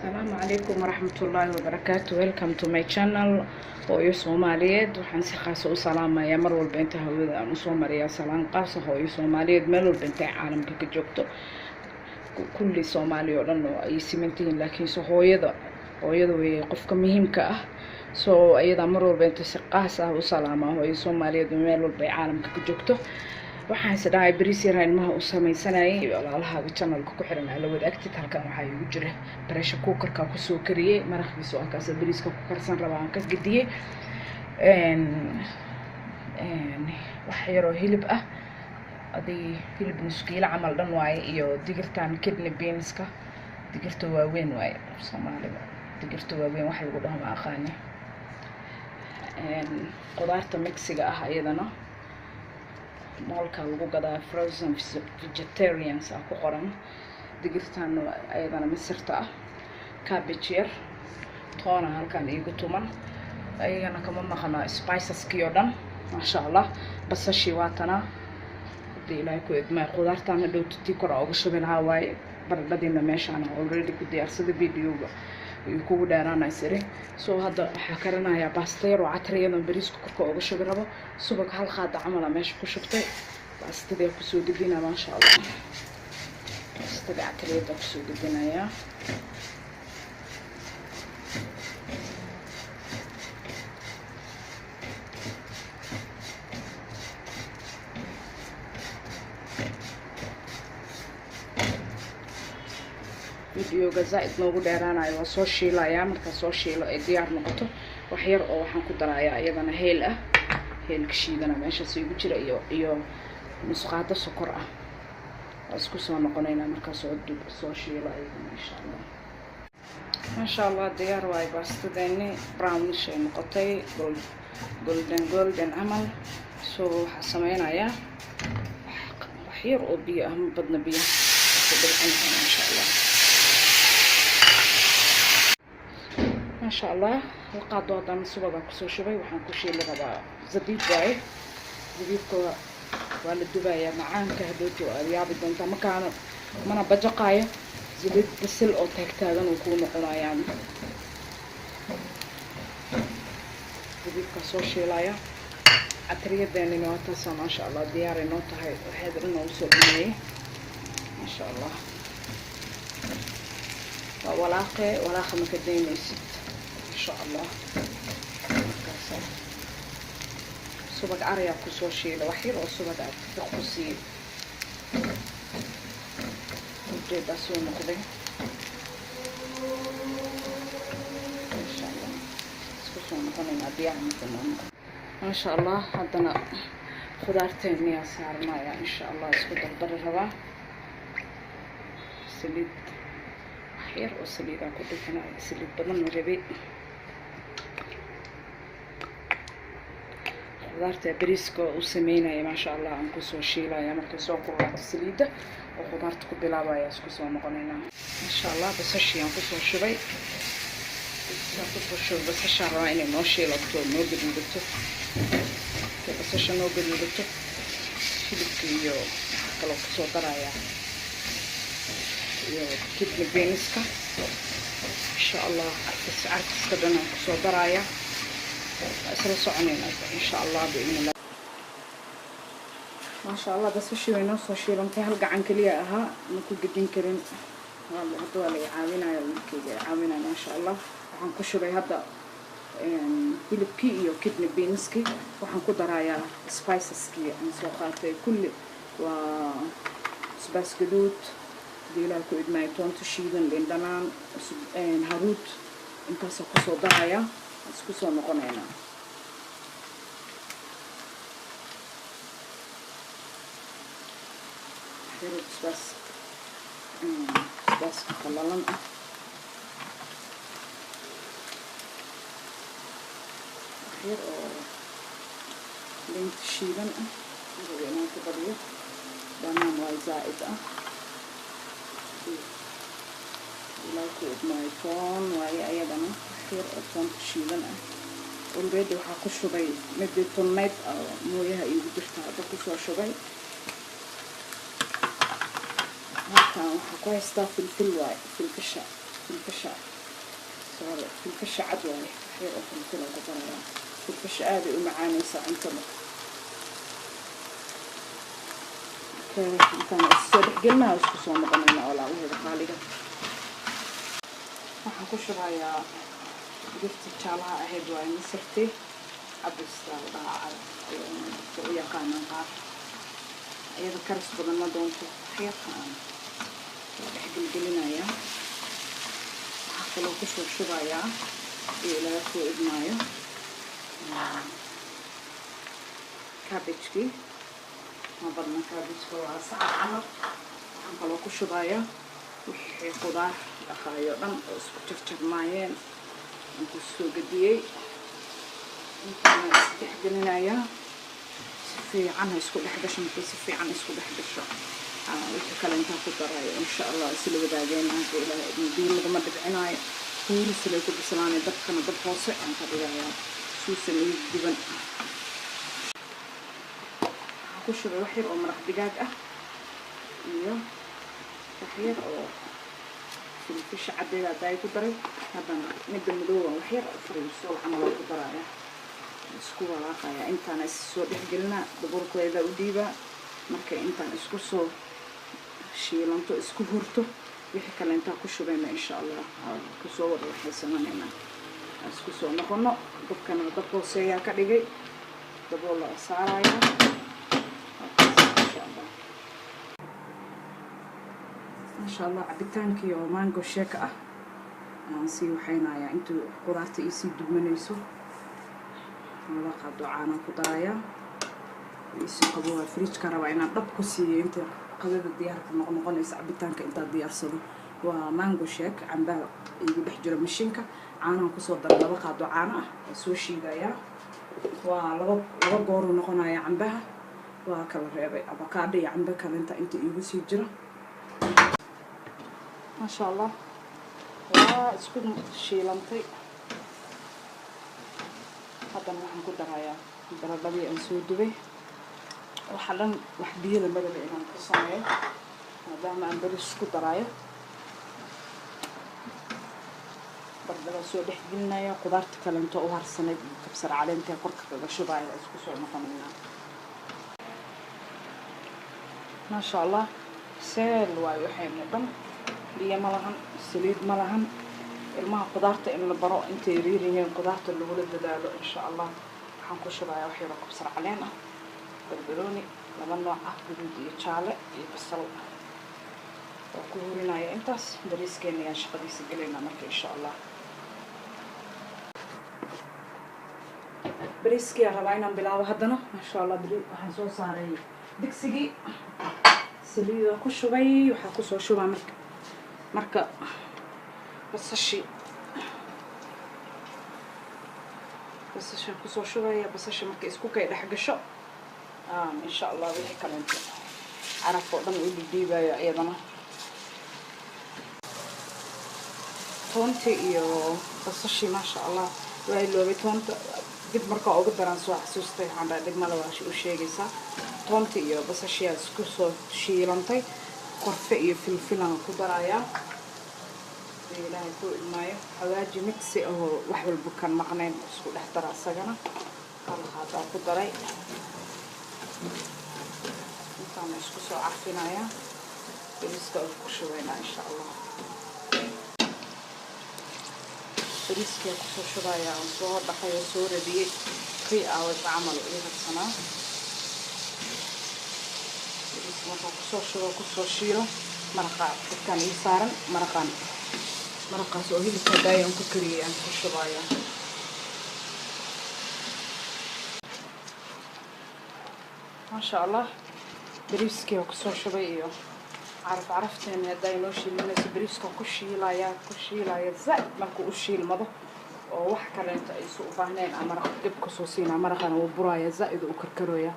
Asalaamu calaykum waraxmatullaahi wabarakaatu. Welcome to my channel, Hooyo Soomaaliyeed. Waxaan si khaasa u salaamayaa mar walba inta hawada aan usoo mariyaa salaan qaasa hooyo Soomaaliyeed meel walba intay caalamka ka joogto. Kulli Soomaali oo dhan oo ay simantihiin, laakiinse hooyada, hooyada weeye qofka muhiimka ah. So iyadaa mar walba inta si qaas ah u salaamaa hooyo Soomaaliyeed meel walba ay caalamka ka joogto. Waxaan is dhahay bariis yar ilmaha u samaysanayay, walaalahaaga channelka ku xiran aa la wadaagtid. Halkan waxaa igu jira pressure cookerka kusoo kariyey maraqiisa, waa kaas. Bariiska ku karsan rabaa aan ka gediyey wax yaroo hilib ah, adig hilib nus kiilo camal dhan waaye, iyo digirtan kidney beanska, digirta waaweyn waaye. Soomaalida digirta waaweyn wax lagu dhaho ma aqaani. Qudaarta mixiga ah iyadana mallka lagu gadaa, frozen vegetarians ah ku qoran. Digirtan ayadana misirta ah, cabbage yar, toona halkan iigu tuman, ayagana kama maqna, spiceskii oo dhan, maasha Allah. Basashii waatanaa, hadii Ilaahay ku idmay. Qudaartan hadhow tii kor uga shubi lahaa waaye. Baradhadiina meeshaan already ku diyaarsada, videoga ayuu kugu dheeraanay siri. So hadda waxaa karinayaa baasta yar oo catriyadan bariiska korka uga shubi rabo. Subag hal qaada camala meesha ku shubtay, baastadii kusoo gedina, maasha Allah. Baastadii catriyada kusoo gedinayaa. Videoga zaa-id noogu dheeraanayo, waa soo shiilayaa. Markaa soo shiilo ay diyaar noqoto, wax yar oo waxaan ku darayaa iyadana heel ah, heelka shiidana meeshaas igu jira, iyo nusqaado sokor ah. Waa isku soo noqonaynaa markaa soo dub soo shiilo iyadana, insha Allah. Maasha Allah, diyaar waayo baastadeeni, brownish ay noqotay, golden golden camal. So waxaa sameynayaa wax yar oo biyo ah, ma badna biyo ku dhibcinayna, insha Allah. Maasha Allah, hal qaado haddana subagaa kusoo shubay. Waxaan ku shiili rabaa zabiib waaye. Zabiibka waa la dubayaa, macaanka hadhowto aad yaabi doontaa. Makaana mana bajaqaayo, zabiib bisil oo taagtaagan uu kuu noqonayaan. Zabiibkaa soo shiilaya. Catriyadeenina waa taasaa, maasha Allah, diyaaray noo tahay. Waxeeda dhan noogu soo dhameeyey, maasha Allah. Waa walaaqe, walaaqa maka daynaysid, insha Allah. Markaasa subag arayaa kusoo shiila, wax yar oo subag aad fiq ku siiyo. Ujeedaa soo noqday, insha Allah. Isku soo noqonaynaa diyaar marka noo noqdo, maasha Allah. Haddana khudaarteeniyaa saaranaya, insha Allah. Isku dardari rabaa. Saliid, wax yar oo saliidaa ku dhiganaya, saliid badan ma rabi. Khudaarta bariiska u sameynaya, maasha Allah, aan kusoo shiilaya. Markay soo kululaato saliidda oo khudaarta ku bilaabaya, isku soo noqonaynaa, insha Allah. Basashii aan kusoo shubay, kusoo shubay basashaa rabaa inay noo shiilato, noo gaduudato. Markay basasha noo gaduudato, hilibka iyo waxaa kaloo kusoo daraya iyo kidney beanska, insha Allah. Carfis, carfiska dhan aan kusoo daraya. Waa isla soconayna, insha Allah, biidn Allah. Maasha Allah, basashii way noo soo shiilantay. Hal gacan keliya ahaa, ma ku gedin karin. Hadda waa la i caawinaya, wiilkayga i caawinaya, maasha Allah. Waxaan ku shubay hadda hilibkii iyo kidney beanskii. Waxaan ku darayaa spiceskii aan soo qaatay kulli. Waa basbaas gaduud, hadii Ilaah ku idmaayo, toonta shiidan, liin dhanaan, haruud, intaasoo kusoo darayaa. Isku soo noqonaynaa. Yaro basbaas, basbaaska qalalan ah, yar oo liinta shiidan ah, rabo inaan ku badiyo. Dhanaan waa zaa'id ah, Ilaa ku idmaayo. Toon waaye ayadana, wax yar oo toonta shiidan ah. Already waxaa ku shubay midii tunnayd oo mooyaha iigu jirta, hadda kusoo shubay. Halkan waxaa ku haystaa filfil waaye, filfisha. Filfisha, sorry, filfisha cad waaye. Wax yar oo filfil aan ku darayaa. Filfisha aad ay u macaanaysaa cuntada. Intaan soo dhexgelinaha, isku soo noqonayna walaalaheeda qaaliga. Waxaan ku shubayaa digirta jaalaha ahayd, waaye misirti cabista la dhahaa dadka u yaqaanaan qaar. Iyada karis badan ma doonto, waxyar aan soo dhexgelgelinayaa. Waxaa kaloo kusoo shubayaa iyo ilaga soo idmaayo cabbagekii. Ma badna cabbageka, waa sacar camal. Waxaan kaloo ku shubayaa wixii qudaar dhaqaayo dhan oo isku jarjarmaayeen aan ku soo gadiyey. Intaana isdhexgelinayaa si fiican ha isku dhex gasho. Markay si fiican isku dhex gasho, wixii kale intaa ku darayo insha Allah isla wadaageen haduu Ilaahay idmo. Biyo laguma dhibcinaayo, huuris lay ku bislaanay. Dabkana dab hoose aan ka dhigayaa suusan iyo guban. Waxaan ku shubay wax yar oo maraq digaag ah iyo wax yar oo filfisha caddeeda haddaa ku daray. Haddana midda madooban wax yar fariisool camal oo ku daraya, isku walaaqaya. Intaana is soo dhexgelinaa, daboolkeeda u dhiibaa. Markay intaan isku soo shiilanto, isku hurto, wixii kale intaa ku shubayna insha Allah kusoo wada waxaysanaynaa. Isku soo noqono. Dabkana dab hooseeyaa ka dhigay, dabool la saaraya insha Allah. Maasha Allah, cabitaankii oo mango shake ah aan sii waxaynayaa intuu qudaarta iisii dubmanayso. Laba qaado caanaan ku darayaa, iisii qabowaa. Fridgeka rabaa inaan dhab ku siiyo inta qadada diyaarka noqnoqonaysa. Cabitaanka intaad diyaarsado waa mango shake, cambaha igu dhex jiro mashiinka. Caanahan kusoo daray, 2 qaado caano ah waa soo shiidayaa. Waa laba gooruu noqonaya cambaha, waa kala reebay avocado iyo cambe kalinta inta iigu sii jiro. Maasha Allah, waa isku shiilantay. Haddana waxaan ku darayaa baradhadii aan soo dubay. Waxaa dhan wax biyada madaba inaan ku sameeyo maadaama aan bariis ku daraayo. Baradhada soo dhex gelinaya, qudaarta kalento u harsanayd iyo kabsar caleenta korka kaga shubaya. Waa isku soo noqonaynaa. Maasha Allah, seel waayo waxaynu dhan. Biyo ma lahan, saliid ma lahan. Ilmaha qudaarta in la baro intay yaryar yihiin, qudaarta lagula dadaalo insha Allah. Waxaan ku shubayaa wax yaroo kabsar caleen ah, barbarooni laba nooc ah, guduud iyo jaale, iyo basal oo ku hurinaya. Intaas bariiskeena ayaan shaqadiisa gelaynaa marka insha Allah. Bariiskii aan rabaa inaan bilaabo haddana maasha Allah. Waxaan soo saaray digsigii, saliida ku shubay. Waxaa kusoo shubaa marka basashii, basashaan kusoo shubaya. Basasha marka isku kay dhex gasho insha Allah wixii kaleento caraf oo dhan u dhidhiibayo. Iyadana toontii iyo basashii maasha Allah waa iloobay toonta dib markaa ugu daraan, soo xasuustay. Waxaan dhahay dhib male, waa u sheegaysaa. Toontii iyo basashiyaa isku soo shiilantay. Qorfe iyo filfilaan ku darayaa hadii Ilaahay ku ilmaayo. Xawaaji mixi oo wax walba kan maqnayn isku dhex dara, isagana hal qaadaa ku daray. Intaana isku soo carfinayaa, bariiska oo ku shubaynaa insha Allah. Bariiskaa kusoo shubayaa aan soo dhaqay oo soo radiyey, 3 hours camal ii harsanaa. Bariiska markaan kusoo shubo, kusoo shiilo maraqa dadkaan ii saaran, maraqaan maraqaas oo hilibka daaya aan ku kariyey aan ku shubayaa. Maasha Allah, bariiskii oo kusoo shubay iyo caraf carafteena haddaa inoo shiilmanayso. Bariiska ku shiilaya, ku shiilaya zaaid. Markuu u shiilmado oo wax kaleento aysu u baahnayn aan maraq dib kusoo siinaa. Maraqana wuu buraya, zaaid u karkarooya.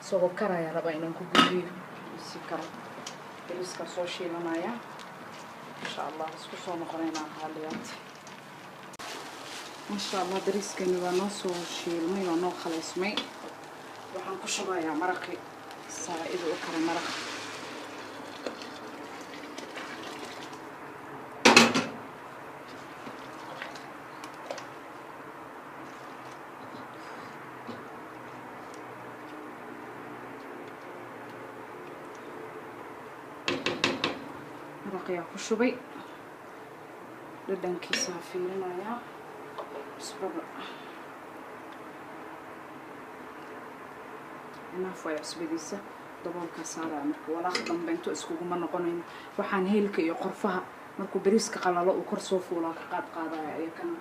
Isagoo karaya rabaa inaan ku gudbiyo si karo. Bariiskaa soo shiilanaya insha Allah. Isku soo noqonaynaa qaaliyaad. Maasha Allah, bariiskeeni waa noo soo shiilmay, waa noo khalaysmay. Waxaan ku shubayaa maraqii saa-id u kara maraqa. Maraqiyaa ku shubay, dhadhankiisaa fiirinayaa, cusbada enough waay cusbadiisa. Daboolkaa saaraya marka walaaq dambe intuu iskuguma noqonayno. Waxaan heelka iyo qorfaha markuu bariiska qalalo uu kor soo fuulaa ka qaad qaadaya iyakana.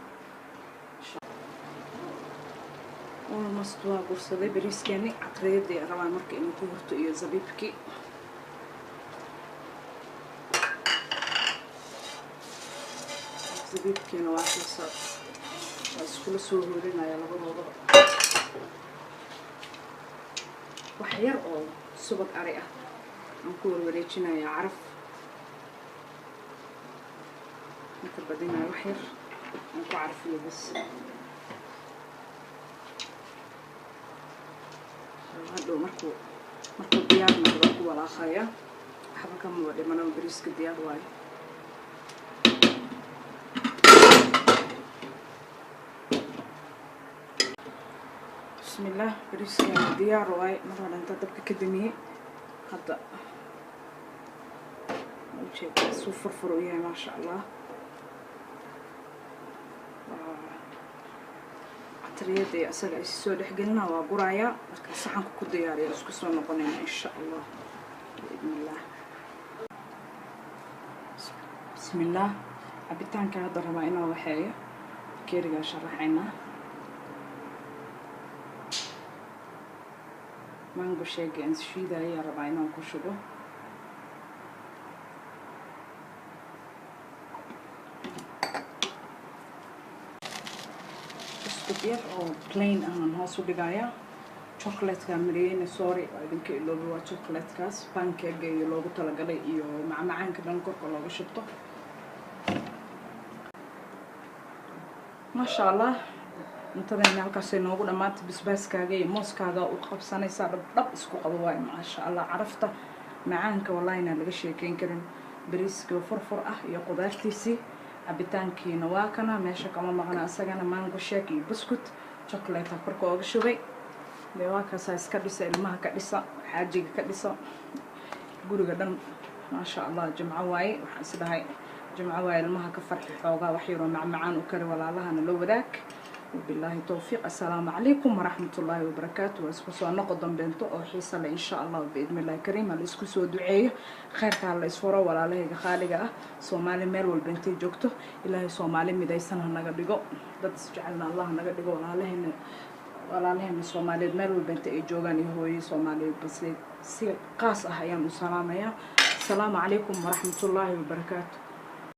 Almost waa gursaday bariiskeeni. Catriyadii rabaa marka inuu ku hurto iyo zabiibkii. Zabiibkiina waa kaasa, waa iskula soo hoorinaya labadoodaba. Wax yar oo subag ari ah aan ku warwareejinaya, caraf maka badinayo, wax yar aan ku carfiyo bas. Hadhow markuu diyaar noqdo ku walaaqaya, waxba kama dhimano, bariiska diyaar waayo. Bismillaah, bariiskeena diyaar waaye. Mar hore inta dabka ka damiyey, hadda ujeeda suu furfur u yahay, maasha Allah. Waa catriyada iyo isaga ay soo dhexgelina, waa gurayaa marka saxanka ku diyaariya, isku soo noqonayna insha Allah biidn illah. Bismillaah, cabitaanka hadda rabaa inaa waxeeyo, bakeerigaa sharaxaynaa. Mango shake aan shiidaya rabaa inaan ku shubo. Buskud yar oo plain ahaan hoos u dhigayaa, chocolate-ka mariyeyna, sorry waa idinka iloobay, waa chocolate-kaas pancake iyo loogu talagalay iyo macmacaanka dhan korka looga shubto. Maasha Allah, cuntadayna halkaasay noogu dhammaatay. Basbaaskaaga iyo mooskaaga u qabsanaysaa, dhab dhab isku qabo waayo. Maasha Allah, carafta macaanka wallahi inaan laga sheekeyn karin. Bariiskii furfur ah iyo qudaartiisii, cabitaankiina waa kana meesha kama maqna isagana, mango shake iyo buskut chocolate korka ooga shubay. Dee waa kaasaa, iska dhisa, ilmaha ka dhisa, xaajiga ka dhisa, guriga dhan maasha Allah. Jimco waaye, waxaan is dhahay jimco waaye, ilmaha ka farxi, xoogaa wax yaroo macmacaan u kari, walaalahana la wadaag. Wabilaahi towfiiq, assalaamu calaykum waraxmatullaahi wabarakaatu. Waa isku soo noqo dambeento oo xiisa leh insha Allah biidni illahi kariim. Ha la isku soo duceeyo, kheyrka ha la isfuro, walaalahayga khaaliga ah. Soomaali meel walba intay joogto, Ilaahay Soomaali midaysan ha naga dhigo, dad isjecelna Allah ha naga dhigo. Walaalaheena Soomaaliyeed meel walba inta ay joogaan iyo hooyo Soomaaliyeed base si qaas ah ayaan u salaamayaa. Asalaamu calaykum waraxmatullaahi wabarakaatu.